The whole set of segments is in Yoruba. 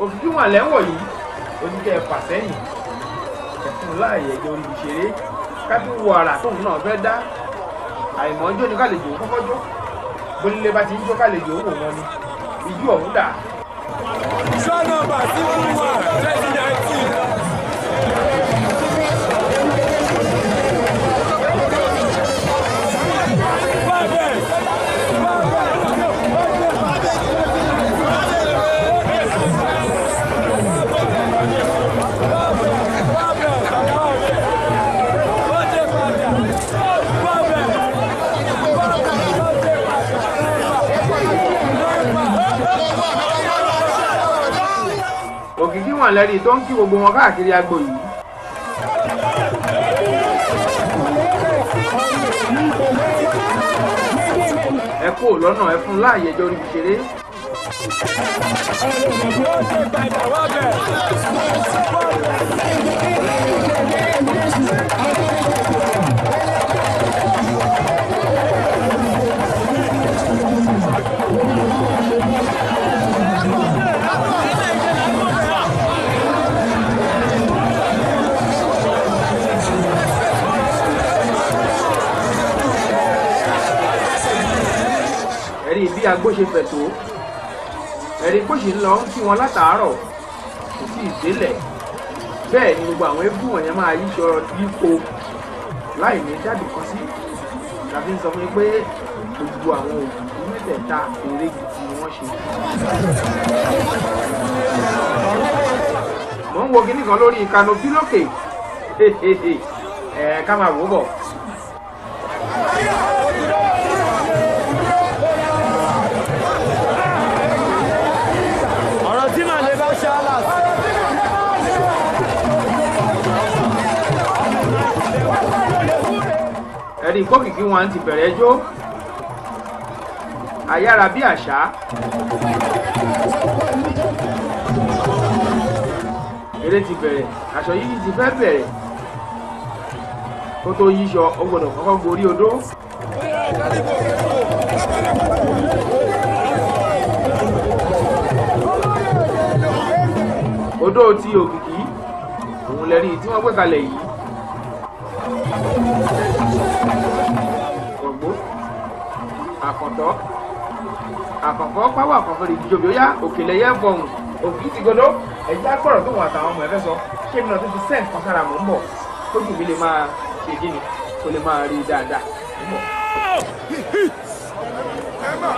Òkìkí wọn lẹ́wọ̀ yìí, oníkẹ́ ẹ fà sẹ́yìn, ẹ̀fún láàyè ẹ̀jẹ̀ orí ìṣeré ká tún wo àrà tóun náà fẹ́ dá. Àìmọ́jó ni kálejò kọ́kọ́ jó, bónílé bá ti ń jó kálejò wò wọn ni ijú ọ̀hún dà. Show number 621 2019. Òkìkí wọn lẹ́rìí tó ń kí gbogbo wọn káàkiri agbo yìí. Ẹ kú lọ́nà, ẹ fún láàyè ẹjọ́ orí ṣeré. Ẹ̀rí bí agbó ṣe fẹ̀ tó, ẹ̀rí bó ṣe ń lọ ń kí wọn látàárọ̀ kò tí ì délẹ̀. Bẹ́ẹ̀ ni gbogbo àwọn eégún wọ̀nyẹn máa yíṣọ yípo láì ní dábì kan sí. Tàbí ń sọ fún mi pé gbogbo àwọn òkú mẹ́tẹ̀ẹ̀ta, eré gidi ni wọ́n ṣe. Mò ń wo kinní kan lórí canopy lókè, ẹ̀ ká máa wò ó bọ̀. Ọ̀rọ̀ tí màá lè bá ṣáálà sí. Ẹ̀rí kókìkí wọn ti bẹ̀rẹ̀ ẹjọ́ ayára bí àṣá. Eré ti bẹ̀rẹ̀, aṣọ yíyí ti fẹ́ bẹ̀rẹ̀. Kó tó yíṣọ, ó gbọ́dọ̀ kọ́kọ́ gorí odó. Odó ti Òkìkí òun lẹ́rí tí wọ́n gbé kalẹ̀ yìí. Ọ̀gbó àkàntọ́ àkànfọ́ páwọ́ àkànfọ́ lè jíjọbi. Ó yá, òkèlè yẹ fọhùn òkìkí ti godó. Ẹ̀já gbọ́dọ̀ tó wọn àtàwọn ọmọ ẹ̀ fẹ́ sọ. Ṣé mi náà tó fi sẹ́ǹt kan sára? Mò ń bọ̀, kójú mi lè máa ṣe kí ni, kó lè máa rí dáadáa. Mò ń bọ̀. Ẹ má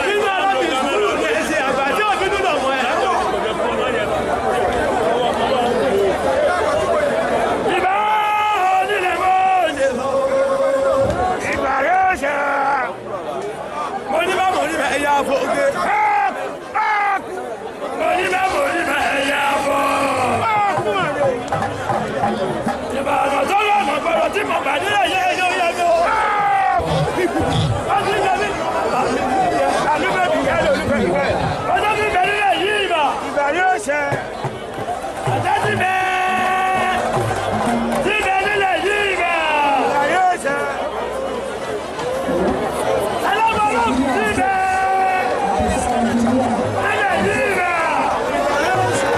bínú, alábì sùúrù ní ẹ ṣe àgbà tí ò bínú lọ mọ ẹ. Ìbá onílẹ̀ mọ́ lè lọ. Ìgbà yóò ṣe. Mo ní bá mo ní bá ẹ̀yà àfọ̀gẹ́. Mo ní bá mo ní bá ẹ̀yà àfọ̀. Ìbàdàn tó lọ́nà gbọ́dọ̀ tí mo bà nílẹ̀ yẹ yóò yẹ mi o. Wọ́n ti yẹ mi. Ọjọ́ tí bẹ nílẹ̀ yìí ìbà. Ìbà yóò ṣe. Ọjọ́ tí bẹ nílẹ̀ yìí ìbà. Ìbà yóò ṣe. Ẹlọ́mọlọ́ tí bẹ nílẹ̀ yìí ìbà. Ìbà yóò ṣe.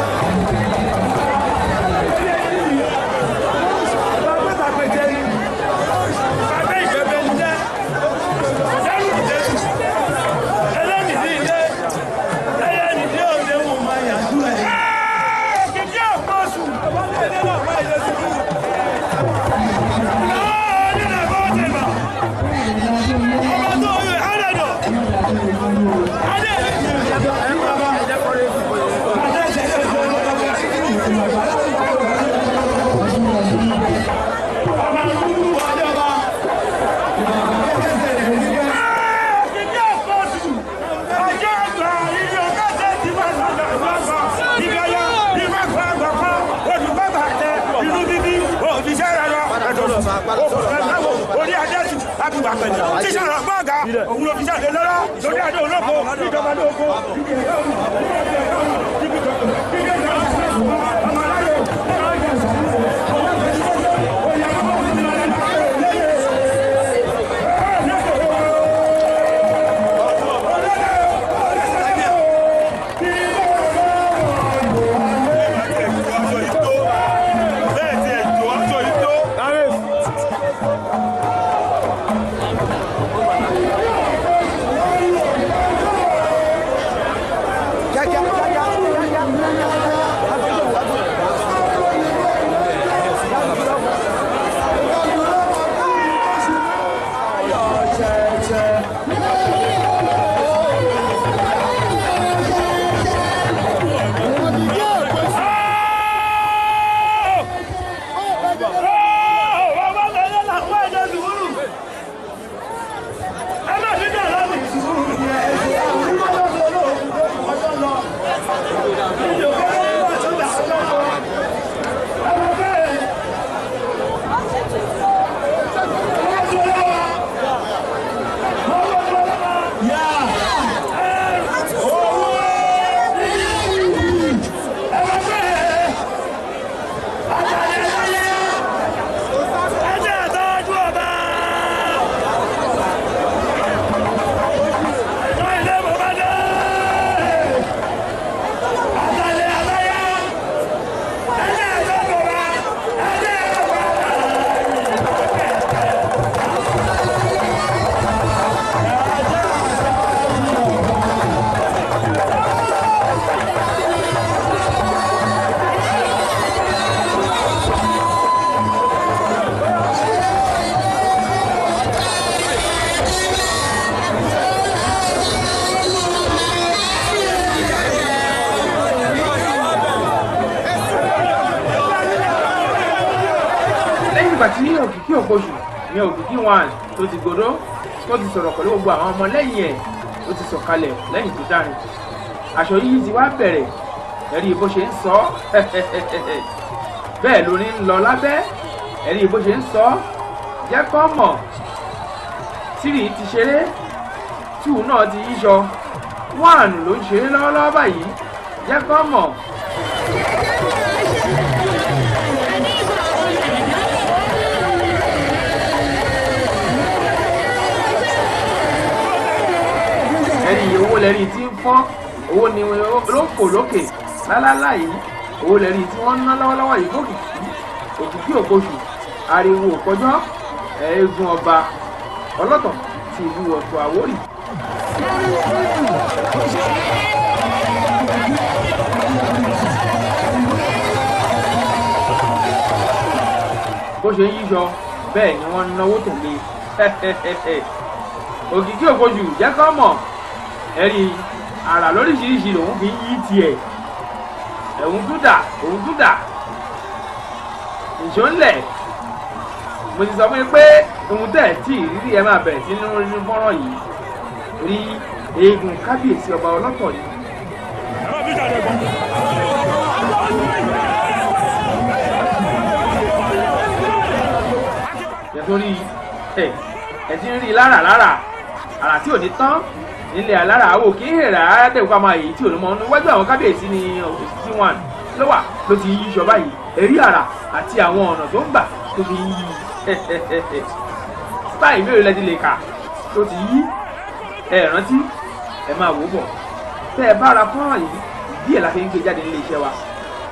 Bàbá ìgbẹ́bẹ́ ń jẹ́. Jẹ́rù ìjẹ́sù. Ẹlẹ́nìí ní ilé. Ẹlẹ́nìí ní òde wò máa yàjú ẹ̀. Kìkì àpọ̀sù. Nínú ẹ̀kọ́ ti bà. Ọba tó yẹ ẹ̀rẹ̀dọ̀. Adé. Kìkì àpọ̀sù. Ọjọ́ àgbà ilé ọ̀gá ti máa sọ̀rọ̀ ìgbàyà ìgbàgbọ́ àgbàkọ́ olùgbàgbà tẹ inú bíbí òfìsẹ́ rẹ̀ lọ orí adẹ́sù àbíwá pẹ̀lú tíṣàrà gbọ́ǹgà òun ló fi jáde lọ́rọ́ lórí adé olóko ìjọba lóko. Òkòṣù ní Òkìkí One tó ti gbòdó, tó ti sọ̀rọ̀ pẹ̀lú gbogbo àwọn ọmọ lẹ́yìn ẹ̀, tó ti sọ̀kalẹ̀ lẹ́yìn tó dárin, aṣọ yíyí ti wá bẹ̀rẹ̀. Ẹ̀rí bó ṣe ń sọ bẹ́ẹ̀ lórí ń lọ lábẹ́. Ẹ̀rí bó ṣe ń sọ jẹ́ kọ́ mọ̀. 3 ti ṣeré, 2 náà ti yíṣọ, 1 ló ń ṣeré lọ́wọ́lọ́wọ́ báyìí. Jẹ́ kọ́ mọ̀. Ẹ̀rí owó lẹ́rí tí ń fọ́n, owó ni ló ń fò lókè lálálá yìí. Owó lẹ́rí tí wọ́n ń ná lọ́wọ́lọ́wọ́ yìí fókìkí Òkìkí Òkòṣù. Ariwo òkọjọ́ eégún ọba ọlọ́tọ̀ ti ìlú Ọ̀tọ̀ Àwórì. Bó ṣe ń yíṣọ bẹ́ẹ̀ ni wọ́n ń náwó tẹ̀lé. Òkìkí Òkòṣù jẹ́ kọ́ mọ̀. Ẹ̀rí àrà lóríṣiríṣi lòun fi ń yí tiẹ̀. Ẹ̀hún dúdà, òun dúdà ìṣó ńlẹ̀. Mo ti sọ fún yín pé ohun tẹ̀ tí ìrírí ẹ máa bẹ̀rẹ̀ sí nínú nínú fọ́nrán yìí rí eégún kábíyèsí ọba ọlọ́tọ̀ yìí. Nítorí ẹ ẹ ti ń rí lára lára àrà tí ò ní tán nílẹ̀ alára àwò kí èrà dẹ̀kọ́ àmọ́ èyí tí ò ní mọ́ níwájú àwọn kábíyèsí ní Òkìkí One ló wà ló ti yí ṣọba yìí. Èrí àrà àti àwọn ọ̀nà tó ń gbà tó fi yí báyìí mélòó lẹ ti lè kà tó ti yí. Ẹ rántí, ẹ máa wò bọ̀ tẹ́ ẹ bá ra fọ́nrán yìí díẹ̀ la fi ń gbé jáde nílé iṣẹ́ wa,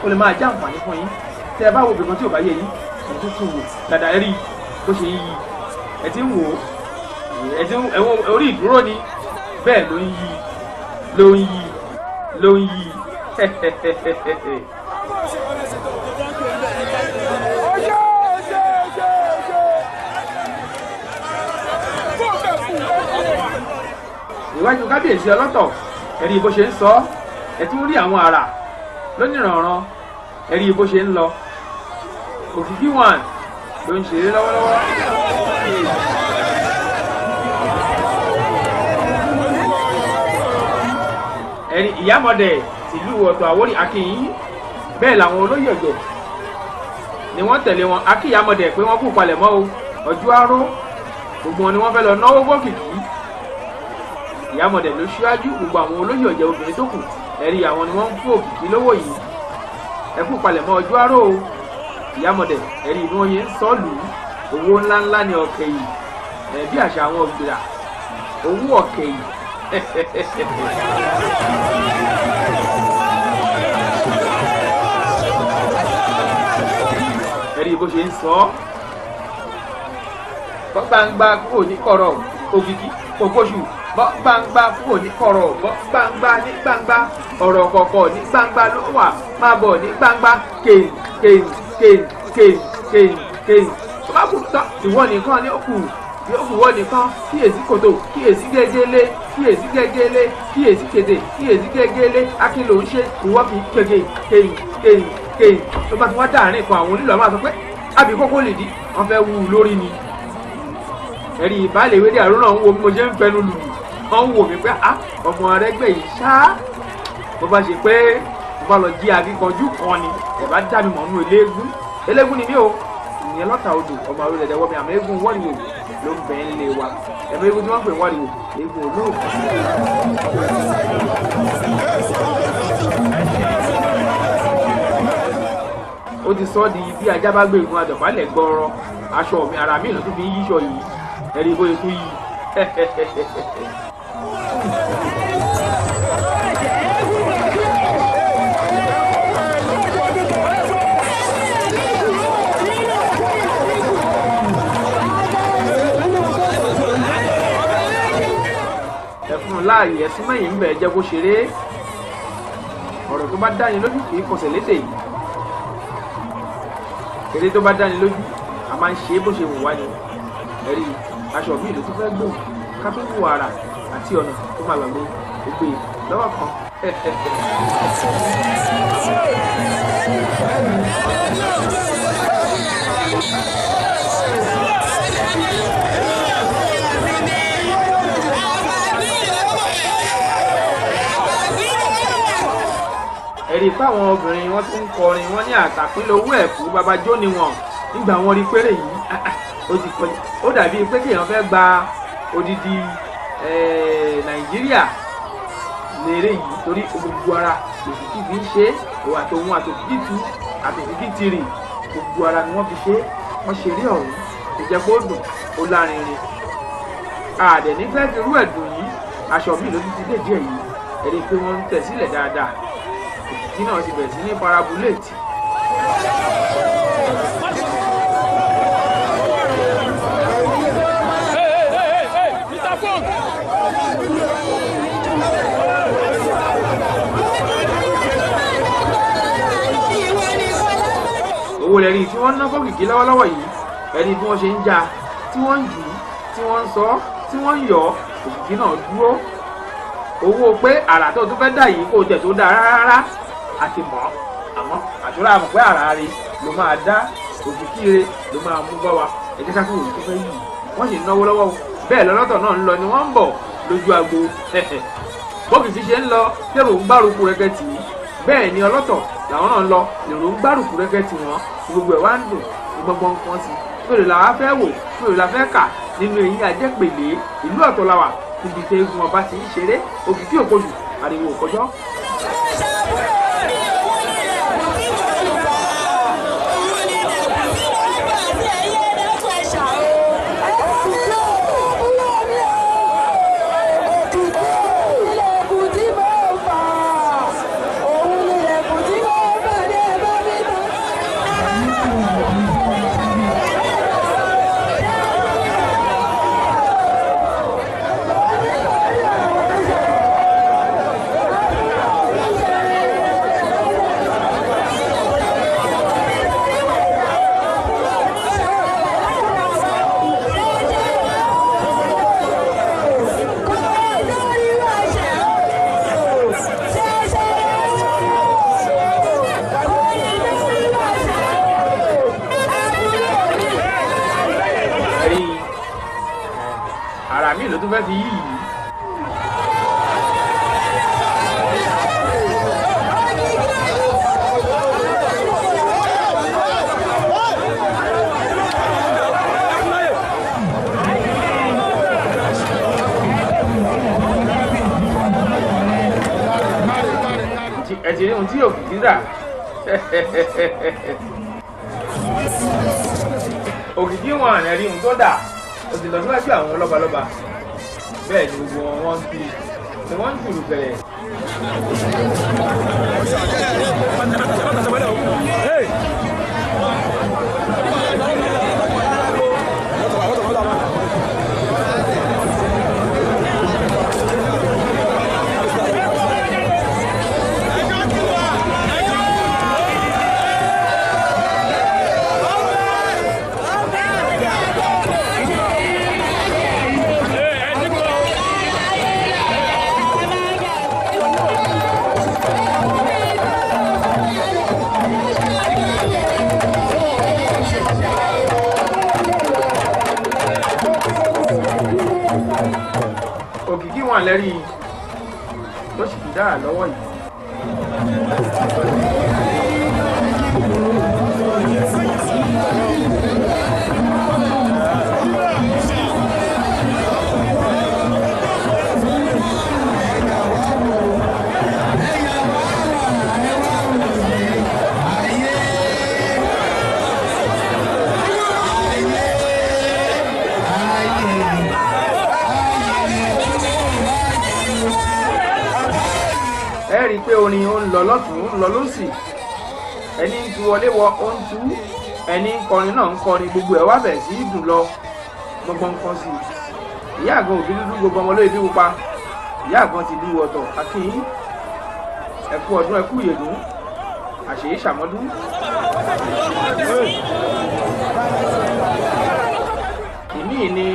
ó lè máa já àǹfààní fún yín. Tẹ́ ẹ bá wo ibìkan tí ò bá yé yín, ẹ tún tún wò dáadáa. Ẹ rí bó ṣe ń yí, ẹ ti ń wò ó, ẹ ti ń ẹ̀wọ̀n orí ìdúró ni bẹ́ẹ̀ ló ń yí, ló ń yí, ló ń yí. Ìwájú kábíyèsí ọlọ́tọ̀, ẹ̀rí bó ṣe ń sọ, ẹ tún rí àwọn àrà lónìrànràn, ẹ̀rí bó ṣe ń lọ. Òkìkí One ló ń ṣeré lọ́wọ́lọ́wọ́. Ẹ̀rí ìyámọ̀dẹ̀ tìlú Ọ̀tọ̀ Àwórì akínyìn, bẹ́ẹ̀ làwọn olóyè ọ̀jẹ̀ ni wọ́n tẹ̀lé wọn. Akíyàmọ̀dẹ̀ pé wọ́n kú palẹ̀mọ́ o, ọjọ́ aró gbogbo wọn ni wọ́n fẹ́ lọ náwó bọ́kìkí. Ìyámọ̀dẹ̀ ló ṣíwájú gbogbo àwọn olóyè ọ̀jẹ̀ obìnrin tó kù. Ẹ̀rí àwọn ni wọ́n ń fún Òkìkí lówó yìí. Ẹ kú palẹ̀mọ́ ọjọ́ aró o ìyámọ̀dẹ̀. Ẹ̀rí bí wọ́n yẹn ń sọ lù ú, owó ńláńlá ni ọ̀kẹ́ yìí, ẹ̀ bí àṣà àwọn ògbìrà, owó ọ̀kẹ́ yìí. Ẹ̀rí bó ṣe ń sọ ọ́ bọ́ gbangba kúrò ní kọ̀rọ̀. Òkìkí Òkòṣù bọ́ gbangba kúrò ní kọ̀rọ̀, bọ́ gbangba ní gbangba, ọ̀rọ̀ kọ̀ọ̀kọ̀ ní gbangba ló wà, máa bọ̀ ní gbangba. Kéè kéè kéè kéè kéè kéè tó bá kú tán ìwọ nìkan ni ó kù, yóò kù wọ nìkan. Kíyèsí kòtò, kíyèsí gégélé, kíyèsí gégélé, kíyèsí kété, kíyèsí gégélé. Akin ló ń ṣe ìwọ kì í kéke kéè kéè kéè. Tó bá ti wá dáàrin kan àwọn onílù àwọn máa sọ pé àbí kókó lè dí wọn fẹ́ wú u lórí ni. Ẹ̀rí ìbálẹ̀ ìwé dàrú náà ń wo bí mo ṣe ń fẹnu lù, wọ́n ń wò mí pé ah ọmọ Arẹ́gbẹ́ yìí ṣá, bó bá ṣe pé mo bá lọ jí akíkanjú kan ni ẹ̀ bá dá mi mọ̀ nínú eléégún. Eléégún ni mí o, ìyẹn lọ́ta odò ọmọ orí ẹ̀dẹ̀wọ́ mi, àmọ́ eégún wọ́ọ̀rìwò ló ń bẹ̀ ń lé wa. Ẹ̀mọ eégún tí wọ́n ń pè wọ́ọ̀rìwò, eégún olóògùn. Ó ti sọ di bí ajá bá gbé egun adọ̀bálẹ̀ gbọ́rọ̀ aṣọ mi ara mi ló tún fi ń yíṣọ yìí. Ẹ̀rí bóyá tún yí. Ẹ̀fún láàyè ẹ̀sùn mẹ́yìn ń bẹ̀ jẹ́ kó ṣeré. Ọ̀rọ̀ tó bá dáni lójú kì í kọsẹ̀ lédè yìí. Eré tó bá dáni lójú a máa ń ṣe é bó ṣe wù wá ni. Ẹ̀rí aṣọ mi ìlú tó fẹ́ gbò ká tó wù ara àti ọ̀nà tó máa gbàgbé gbogbo lọ́wọ́ kan. Ẹ̀rí fáwọn obìnrin wọn tún ń kọrin, wọn ní àtàpínlẹ̀ owó ẹ̀kú baba jó ni wọn nígbà wọn rí péré yìí. Ó ti kọjá, ó dàbí pé kéèyàn fẹ́ gba odidi Nàìjíríà lérè yìí, torí gbogbo ara òkìkí fi ń ṣe é, òun àtòun àtòkìkí tu àtòkìkí tirì, gbogbo ara ni wọ́n fi ṣe é. Wọ́n ṣe eré ọ̀hún, kò jẹ́ kó dùn, ó lárinrin. Àdẹ̀ ní fẹ́ fi rú ẹ̀dùn yìí, aṣọ mi ló tún ti dé díẹ̀ yìí. Ẹ̀rí pé wọ́n ń tẹ̀ sílẹ̀ dáadáa, òkìkí náà ti bẹ̀rẹ̀ sí ní parabuléètì. Owó lẹ́rí tí wọ́n ń ná fọ́kìkí lọ́wọ́lọ́wọ́ yìí, ẹni bí wọ́n ṣe ń já, tí wọ́n ń jù ú, tí wọ́n ń sọ, tí wọ́n ń yọ̀, òkìkí náà dúró. Owó pé àrà tó tún fẹ́ dà yìí kò tẹ̀ tó dáa rárá àti mọ́, àmọ́ àṣúrà àmọ̀ pé àrà rẹ̀ ló máa dá, òkìkí rẹ̀ ló máa mú bá wa. Ẹ jẹ́ ká tún òun tó fẹ́ yìí, wọ́n sì ń náwó lọ́wọ́ o. Bẹ́ẹ̀ lọ́lọ́tọ̀ náà ń lọ ni wọ́n ń bọ̀ lójú agbo. Bókìkí ṣe ń lọ tèrò ń gbárùkù rẹ́kẹ́ tì í, bẹ́ẹ̀ ni ọlọ́tọ̀ làwọn náà ń lọ, èrò ń gbárùkù rẹ́kẹ́ tì wọ́n. Gbogbo ẹ̀ wá ń dùn gbọ́ngbọ́n kan sí. Fèrè làwa fẹ́ wò, fèrè la fẹ́ kà nínú eyín ajẹ́pèlé ìlú ọ̀tọ̀ la wà níbi tí eégún ọba ti ń ṣeré. Òkìkí òkojù, ariwo òkọjọ́. Ẹ̀rí ara mi ló tún fẹ́ fi yí yìí. Ẹ ti rí ohun tí òkìkí rà, òkìkí wọn àná rí ohun tó dà, ó ti lọ síwájú àwọn lọ́balọ́ba. Bẹ́ẹ̀ ni gbogbo wọn wọ́n ń tu ni wọ́n ń tùrù bẹ̀rẹ̀. Òkìkí wọn lẹ́rí tó sì fi dára lọ́wọ́ yìí. Ẹ rí i pé orin ó ń lọ lọ́tún, ó ń lọ lọ́sì, ẹni ń tu wọlé wọ ó ń tu, ẹni ń kọrin náà ń kọrin, gbogbo ẹ̀ wá bẹ̀ sí í dùn lọ gbọ́ngbọ́n kan sí i. Ìyá àgbọn òbí dúdú, gbogbo ọmọ lóye bí pupa, ìyá àgbọn ti lu ọ̀tọ̀ akínyìn. Ẹkú ọdún, ẹkú ìyèdún, àṣèyí ṣàmọ́dún. Ìmíì ni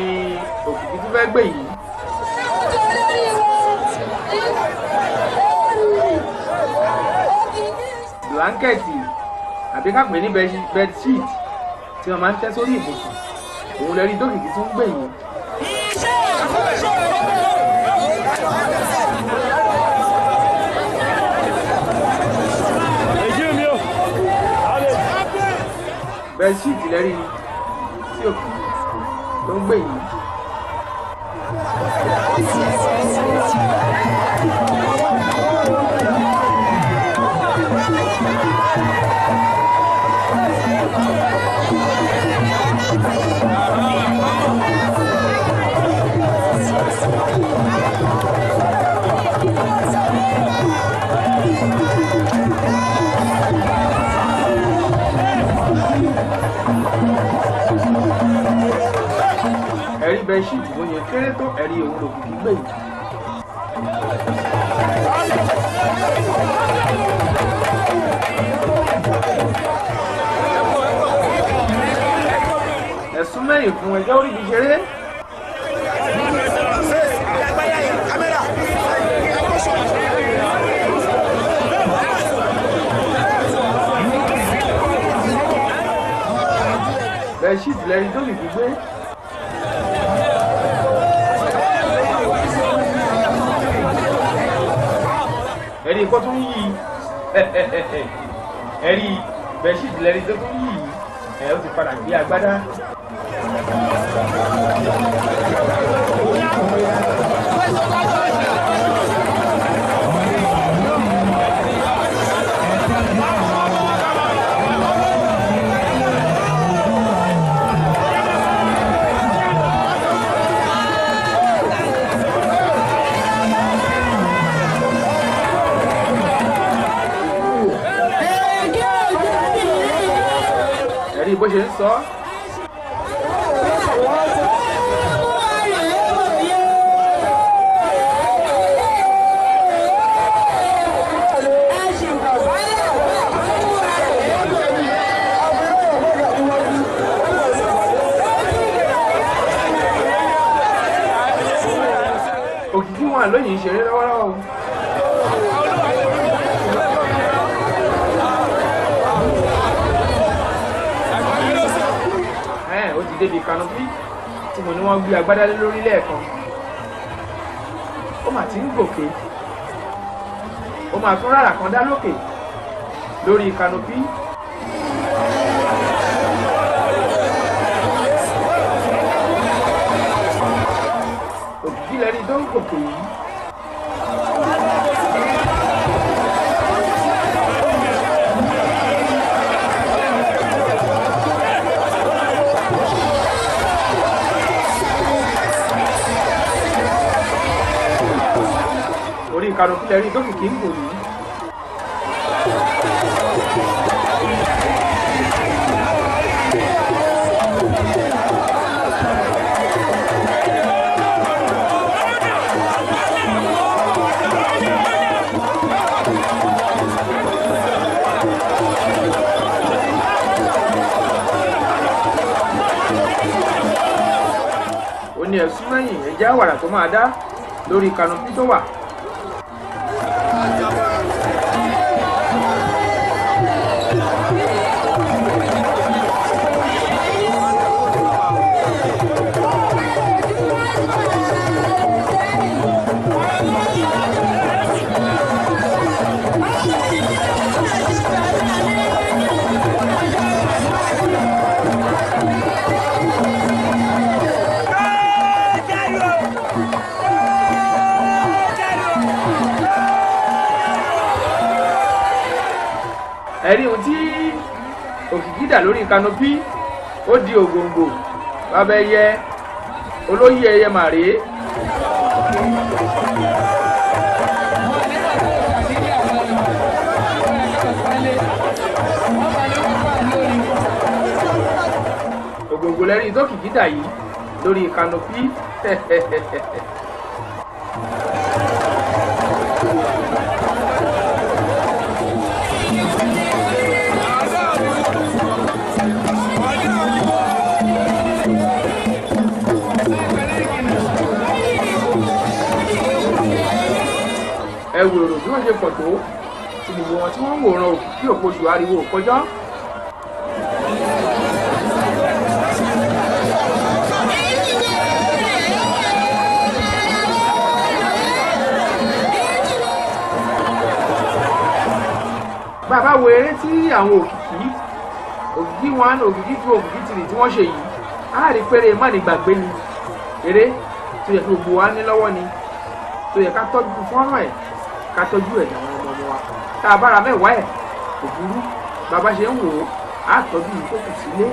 òkìkí tó fẹ́ gbé yìí. Blanketi àbí ká pè ní bedsheet tí wọ́n máa ń tẹ́ sórí ibùsùn. Òun lẹ́rí dókìkí tó ń gbè yìí. Bẹ́ẹ̀ṣíìtì lẹ́rí tí òkìkí tó ń gbè yìí. Ẹ̀rí bẹ́ẹ̀ṣíìtì bó ṣe kéré tó, ẹ̀rí òun lòkìkí gbè yìí. Ẹ̀sùn mẹ́yìn fún ẹjọ́ orí fi ṣeré. Bẹ́ẹ̀ṣíìtì lẹ́ni tó kìkì gbé. Ẹ̀rí ikọ́ tó ń yí, ẹ̀rí bẹ́ẹ̀ṣíìtì lẹ́ni tó ń yí, ẹ̀ ó ti padà gbé agbádá. Ẹ̀rí bó ṣe ń sọ. Òkìkí wọn lóyìn ń ṣeré lọ́wọ́lọ́wọ́. Ó ti débi kanopi tí mo ní wọ́n gbé agbádá lé lórí lẹ́ẹ̀kan. Ó mà ti ń gòkè, ó mà tún rárá kan dá lókè lórí kanopi. Òkìkí lẹni tó ń gòkè yìí. Orí kanopi lẹni tó kìkì ń gò yìí. Ó ní ẹ̀sùn mẹ́yìn ẹ̀já wàrà tó máa dá lórí kanopi tó wà. Ẹ̀rí ohun tí òkìkí dà lórí kanopi, ó di ògòǹgò bàbá ẹyẹ olóyè ẹyẹ màrè. Ògòǹgò lẹ́rí tó kìkì dà yìí lórí kanopi. Ẹ wo èrò bí wọ́n ṣe pọ̀ tó tí gbogbo wọn tí wọ́n ń wòran Òkìkí Òpoṣù ariwo kọjá. wo eré tí àwọn òkìkí, Òkìkí 1, Òkìkí 2, Òkìkí 3 tí wọ́n ṣe yìí, á rí péré má ní gbàgbé ni. Eré tó yẹ kí gbogbo wa ní lọ́wọ́ ni, tó yẹ ká tọ́jú fọ́nrán ẹ̀, ká tọ́jú ẹ̀ àwọn ọmọ ọmọ wa. Tá a bára mẹ́wàá ẹ̀ kò burú, bàbá ṣe ń wò ó, á tọ́jú yìí tó kù sílé,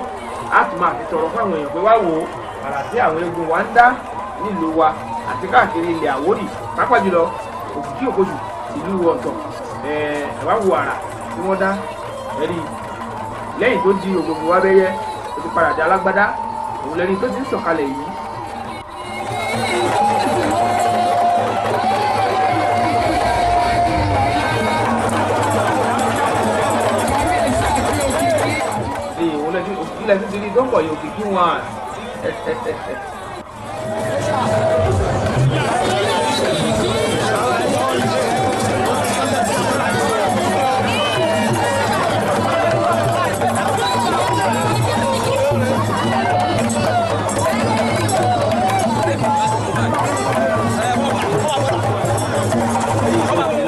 á tún máa fi tọrọ fáwọn èèyàn pé wá wò ó, àrà tí àwọn eégún wa ń dá nílùú wa àti káàkiri ilẹ̀ Àwórì, pàápàá jùlọ Òkìkí Òkòtù ìlú Ọ̀tọ̀. Ẹ̀ wá wo àrà tí wọ́n dá. Ẹ̀rí lẹ́yìn tó di ògbógbò wa bẹ́yẹ, ó ti padà dé alágbádá, òun lẹ́ni tó ti ń sọ̀kalẹ̀ yìí. Òun lẹ́ni Òkìkí lẹ́ni tó ti rí tó ń bọ̀ yìí, Òkìkí 1.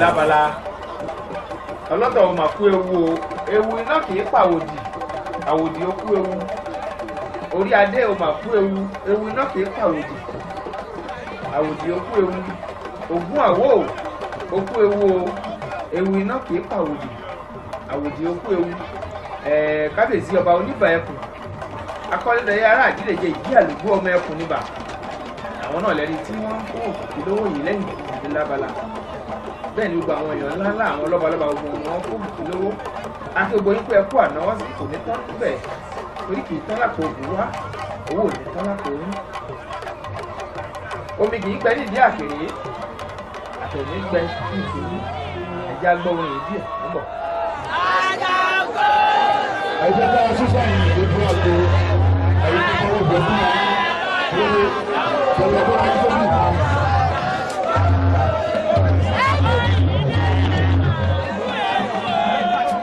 Lábala ọlọ́tọ̀ ò mà kú ewu o, ewu iná kì í pàwòdì, àwòdì ó kú ewu. Orí adé ò mà kú ewu, ewu iná kì í pàwòdì, àwòdì ó kú ewu. Ògún àwò ó kú ewu o, ewu iná kì í pàwòdì, àwòdì ó kú ewu. Kábíyèsí ọba oníbà ẹkùn akọ́lẹ́dẹ̀yẹ ará àjílẹ̀jẹ ìdí àlùgbò ọmọ ẹkùn níbà, àwọn náà lẹ́ni tí wọ́n ń kó Òkìkí lówó yìí lẹ́yìn ìdílé lábala. Bẹ́ẹ̀ ni gbogbo àwọn èèyàn ńláńlá, àwọn lọ́balọ́ba, gbogbo wọn kó Òkìkí lówó. Àti gbogbo yín pé ẹ kú àná wọ́n sì kò ní tán níbẹ̀, torí kì í tán lápò ògùn wá, owó ò ní tán lápò yín. Omi kì í gbẹ nídìí àkèrè, àtẹ̀ní gbẹ nídìí ẹ̀jẹ̀ agbọ́wọ́ yìí díẹ̀ ń bọ̀. Ẹ jẹ́ ká sísá yìí lójú àgbo ẹ̀yìn tó fọwọ́ bẹ̀ fún wa lórí tọ̀lọ̀ tó wájú tó bì kan.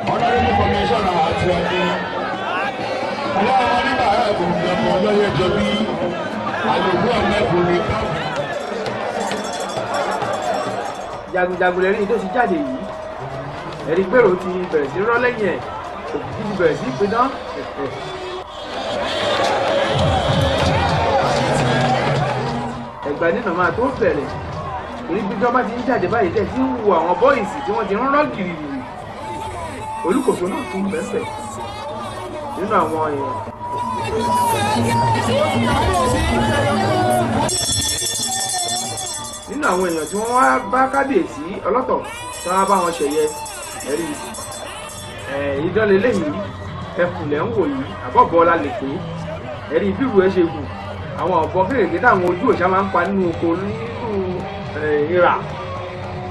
Honorable Commissioner àti ẹni ọlọ́run nígbà ẹ̀kọ́ ẹ̀kọ́ lọ́yẹ̀ jọ bí àlòkù ọ̀mẹ́kùn ní ká. Jagunjagun lẹ́rìí tó ti jáde yìí, ẹ̀rí gbèrò ti bẹ̀rẹ̀ sí rọ́ lẹ́yìn ẹ̀, Òkìkí ti bẹ̀rẹ̀ sí pidán. Ẹ̀gbà nínà máa tó bẹ̀rẹ̀, torí bí wọ́n bá ti ń jáde báyìí tẹ̀ tí ń wo àwọn bọ́ìsì tí wọ́n ti ń rọ́ gìrìgìrì. Olúkòso náà tún bẹ̀ẹ̀ nínú àwọn èèyàn. Nínú àwọn èèyàn tí wọ́n wá bá kábíyèsí ọlọ́tọ̀ tí wọ́n bá wọn ṣẹ̀yẹ, ẹ̀rí ìdánlélẹ́ yìí, ẹkùn lẹ́ ń wò yìí, àbọ̀bọ̀ la lè pè é. Ẹ̀rí bírù ẹ ṣe gùn, àwọn ọ̀bọ kéékèèké táwọn ojú òṣà máa ń pa nínú oko nínú ìrà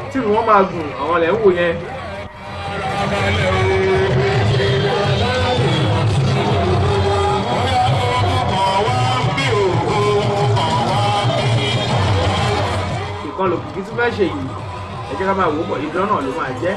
tí wọ́n máa gùn, àwọn lẹ́ ń wò yẹn. Ìkan lòkìkí tún fẹ́ ṣe yìí, ẹ jẹ́ ká máa wò ó bọ̀, idán náà ló máa jẹ́.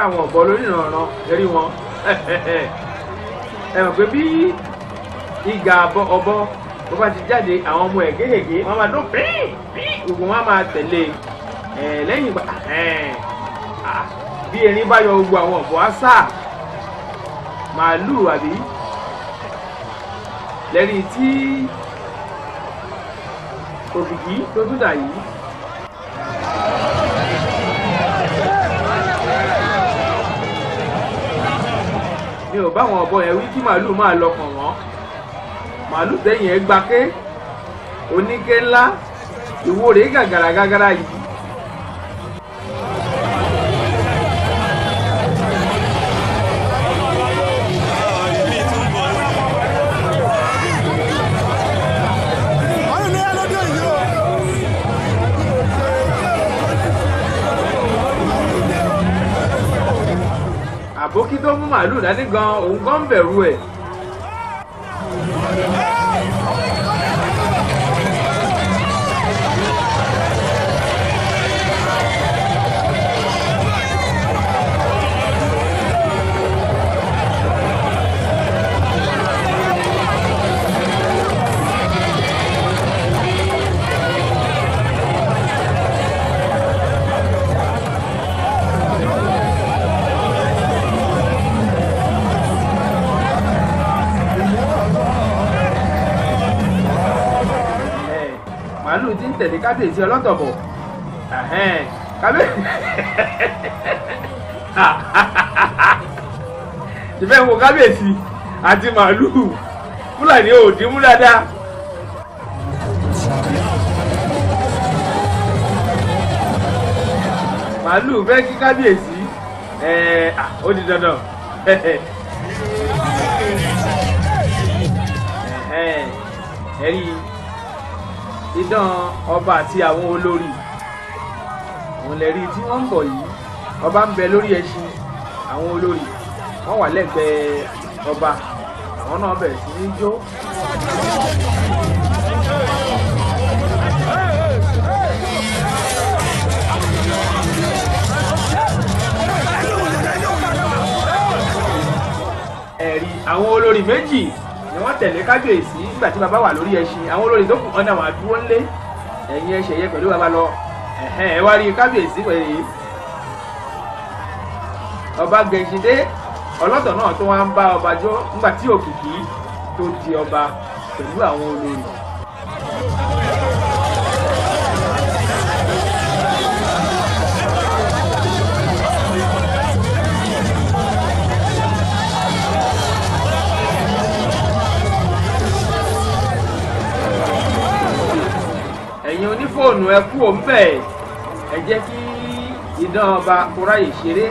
Àwọn ọ̀bọ lónìrànràn ẹ̀rí wọn, ẹ mọ̀ pé bí ìgà ọ̀bọ bó bá ti jáde, àwọn ọmọ ẹ̀ kéékèèké wọ́n máa dún pín pín, gbogbo wọn máa tẹ̀lé ẹ̀ lẹ́yìn ìgbà bí erin bá yọ gbogbo àwọn ọ̀bọ á sá màálùú àbí lẹ́rìí tí Òkìkí tó tún dà yìí. Mi ò bá àwọn ọ̀bọ yẹn wí kí màálùú máa lọ kàn wọ́n, màálùú tẹ̀yìn ẹ̀ gbaké oníké ńlá ìwo rèé gàgàrà gàgàrà yìí. màálù dání gan òun gan ń bẹ̀rù ẹ̀. Màálù tí ń tẹ̀lé kábíyèsí ọlọ́tọ̀ bọ̀ kábíyèsí ìfẹ́ wo kábíyèsí àti màálù Fúlàní ò dín mú dáadáa. Màálù fẹ́ kí kábíyèsí ó di dandan. Ẹ̀rí idán ọba àti àwọn olórí òun lè rí tí wọ́n ń bọ̀ yìí. Ọba ń bẹ lórí ẹṣin, àwọn olórí wọ́n wà lẹ́gbẹ̀ẹ́ ọba, àwọn náà bẹ̀rẹ̀ sí ní jó. Ẹ̀rí àwọn olórí méjì ni wọ́n tẹ̀lé kábíyèsí nígbà tí bàbá wà lórí ẹṣin. Àwọn olórí tó kù ọ̀nà àwọn àdúró ńlé ẹ̀yìn ẹṣẹ̀ yẹ pẹ̀lú bàbá lọ. Ẹ wá rí kábíyèsí pẹ̀lú ọba gẹ̀ǹṣindé ọlọ́tọ̀ náà tó wá ń bá ọba jó nígbà tí Òkìkí tó di ọba pẹ̀lú àwọn olórí. Ẹ̀yin onífóònù ẹ kú òun bẹ́ẹ̀, ẹ jẹ́ kí idán ọba kóráyè ṣeré.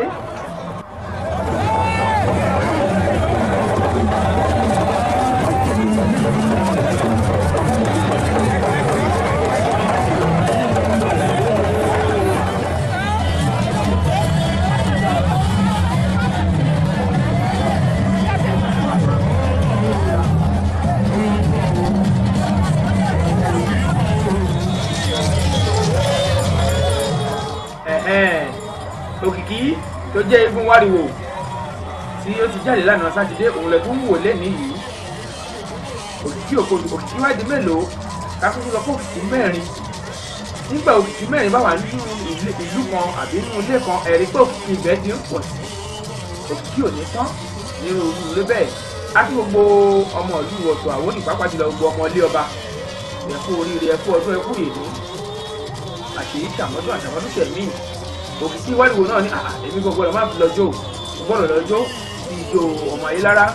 Òkìkí tó jẹ́ eégún wáriwò tí ó ti jáde lánàá sátidé òun lẹ tún wò lẹ́ni yìí. Òkìkí òkòlù òkìkí wá di mélòó? Kákúkú sọ pé òkìkí mẹ́rin. Nígbà òkìkí mẹ́rin bá wà nínú ìlú kan àbí nínú ilé kan, ẹ̀rí pé òkìkí ibẹ̀ ti ń pọ̀ sí. Òkìkí ò ní tán nínú olú ilé bẹ́ẹ̀. Á kí gbogbo ọmọ ìlú Ọ̀tọ̀ Àwórì, pàápàá jùlọ gbogbo ọmọ ilé ọba, ẹ kú oríire, ẹ kú ọdún, ẹ kú ìlú àṣeyí tàmọ́dún àtàmọ́dún tẹ̀mí. Òkìkí wáriwò náà ní èmi kò gbọdọ̀ má fi lọ́jọ́ gbọ́dọ̀ lọ́jọ́ sí ijó ọmọ ayé lára.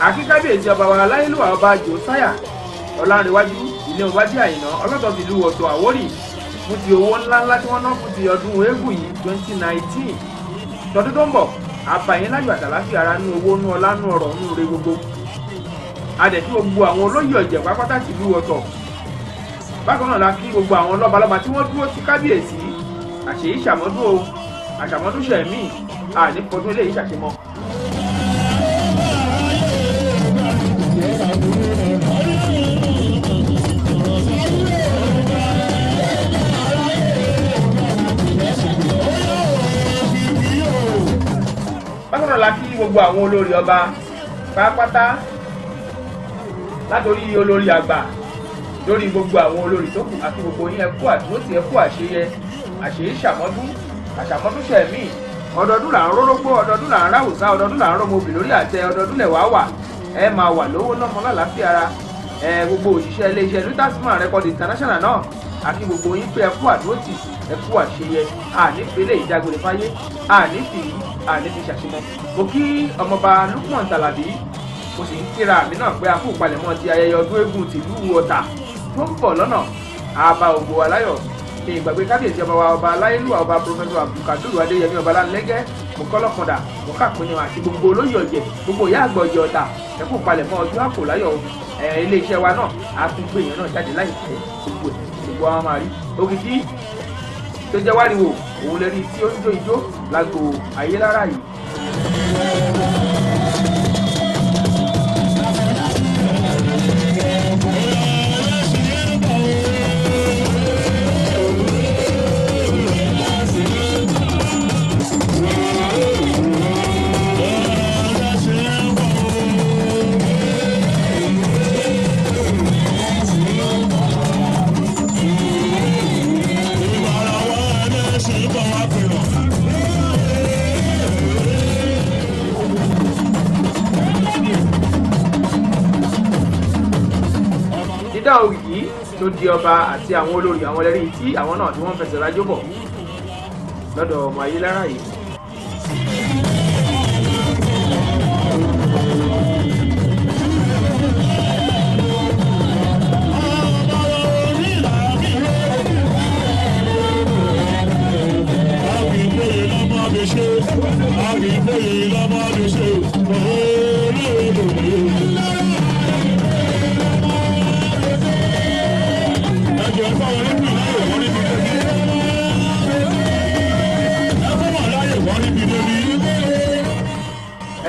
Àkíkábíyèsí ọba wa aláyélúwà ọba Jòsáyà Ọlárẹ̀wájú ilé ọba dí Àyìnà ọlọ́tọ̀ tìlú Ọ̀tọ̀ Àwórì fún ti owó ńláńlá tí wọ́n ná fún ti ọdún eégún yìí 2019. Tọdún tó ń bọ̀ àbàyín láyọ̀ àtàláfíà ara nú owó nú ọlá nú ọrọ̀ nú ire gbogbo. Adẹ̀kí gbogbo àwọn olóyè ọ̀jẹ̀ pápátá tìlú Ọ̀tọ̀. Bákan náà la kí gbogbo àwọn lọ́balọ́ba tí wọ́n dúró sí kábíyèsí. Àṣèyí ṣàmọ́dún o, àṣàmọ́dún ṣẹ̀mí, àní fọdún eléyìí ṣàṣemọ́. Bákan náà la kí gbogbo àwọn olórí ọba pátápátá, látòrí olórí àgbà lórí gbogbo àwọn olórí tó kù, àti gbogbo yín ẹ kú àdúrótì, ẹ kú àṣeyẹ, àṣeyí ṣàmọ́dún, àṣàmọ́dún ṣẹ̀mí. Ọdọọdún là ń rórógbó, ọdọọdún là ń ráwùsá, ọdọọdún là ń rọmọ obì lórí àtẹ, ọdọọdún lẹ̀ wá wà, ẹ máa wà lówó lọ́mọ lálàáfíà ara. Ẹ gbogbo òṣìṣẹ́ iléeṣẹ́ Luttersman Record International náà, àti gbogbo yín pé ẹ kú àdúrótì, ẹ kú àṣeyẹ, àní fẹlẹ ìdágbére fáyé, àní fìyí, àní fi ṣàṣemọ. Mo kí ọmọọba Lukman Tàlàbí, mo sì ń kíra àmì náà pé a kú ìpalẹ̀mọ́ ti ayẹyẹ ọdún eégún tìlú Ọ̀tà tó ń bọ̀ lọ́nà. Àbá ògbó aláyọ̀ ní ìgbàgbé kábíyèsí ọba wa ọba aláyélúwà ọba Prọfẹsọ Abdulkadir Adéyẹmí Ọbalánlẹ́gẹ́ mọ̀kọ́lọ́kọ̀dà mọ̀kàpínní àti gbogbo olóyè ọ̀jẹ̀, gbogbo ìyá àgbà ọ̀jẹ̀ Ọ̀tà, ẹ kú ìpalẹ̀mọ́ ọdún àpò láyọ̀. Iléeṣẹ́ wa náà á tún gbé yẹn náà jáde láìpẹ́. Gbogbo ẹ̀ gbogbo àwọn máa rí òkìkí tó jẹ́ wáriwò òun lè rí tí ó ń jó ijó lágbo Ayélára yìí. Dídá òkìkí tó di ọba àti àwọn olórí àwọn ẹlẹ́rìí tí àwọn náà tí wọ́n ń fẹsẹ̀ rájò bọ̀ lọ́dọ̀ ọmọ Ayélára yìí.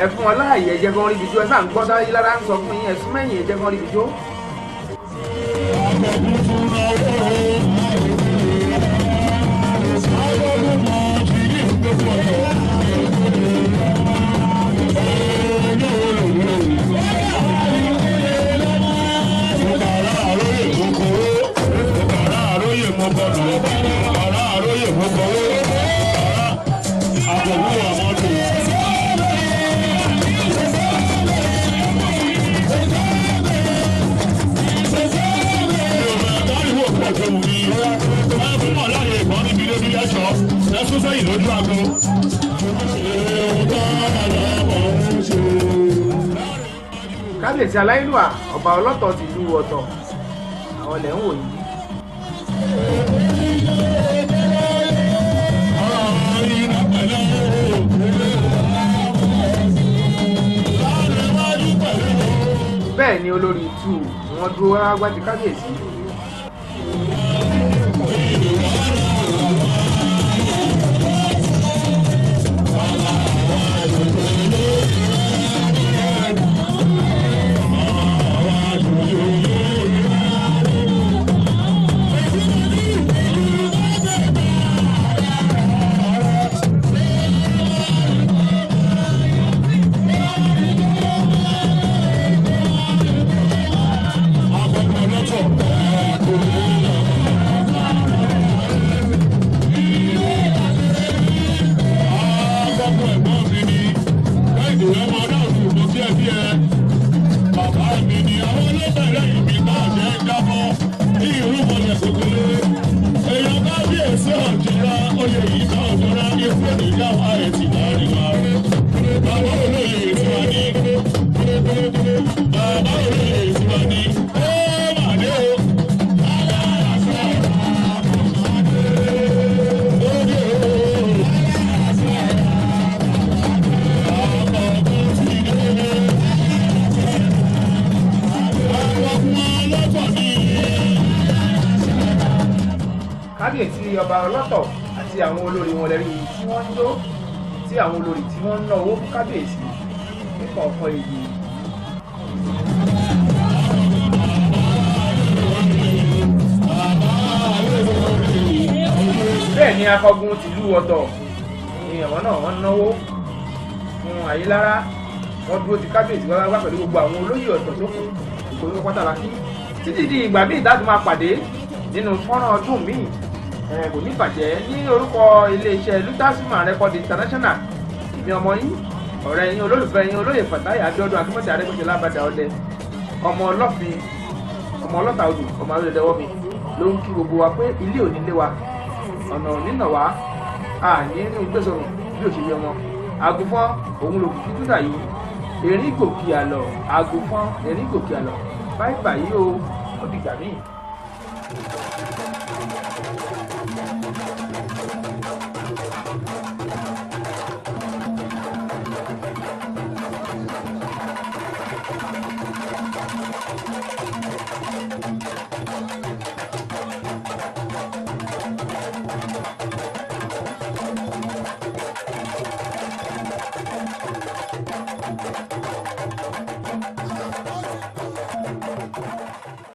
Ẹ fún wọn láàyè, ẹ jẹ́ kán ríbi jó. Ẹ sáà ń gbọ́ sáyé lára ń sọ fún yín, ẹ sún mẹ́yìn, ẹ jẹ́ kán ríbi jó. Kábíyèsí aláìlúwà ọba ọlọ́tọ̀ tìlú Ọ̀tọ̀ àwọn ilẹ̀ ń wò yìí. Bẹ́ẹ̀ ni olórí tù ni wọ́n dúró wá wá ti kábíyèsí. Kábíyèsí ọba ọlọ́tọ̀ àti àwọn olórí wọn lẹ́rí tí wọ́n ń jó, tí àwọn olórí tí wọ́n ń ná owó fún kábíyèsí nípa ọ̀kan èyí. Bẹ́ẹ̀ ni akọgun tìlú Ọ̀tọ̀ ni àwọn náà wọ́n náwó fún Ayélára, wọ́n dúró ti kábíyèsí wá wá pẹ̀lú gbogbo àwọn olóyè Ọ̀tọ̀ tó kù ìkòyí pátá la kí títí di ìgbà míì dáàtú máa pàdé nínú fọ́nrán ọdún míì. Kò ní bàjẹ́. Ní orúkọ iléeṣẹ́ Lutasuma Record International, ìmí ọmọ yín, ọ̀rẹ́ yín, olólùfẹ́ yín, olóyè Fatai Abiodun Akínmọ́sí Arẹ́gbẹ́ṣọlá Bàdà Ọdẹ, ọmọ ọlọ́fin, ọmọ ọlọ́ta odò, ọmọ arúgbó mi ló ń kí gbogbo wa pé ilé ò ní lé wa, ọ̀nà ò ní nà wá, àní ní gbèsòrò bí òṣèré ọmọ àgùnfọ́n òun ló kìkì túdà yìí, erin gòkè àlọ́ àgùnfọ́n, erin gòkè àlọ́. Báyìí báyìí o, ó dìgbà míì.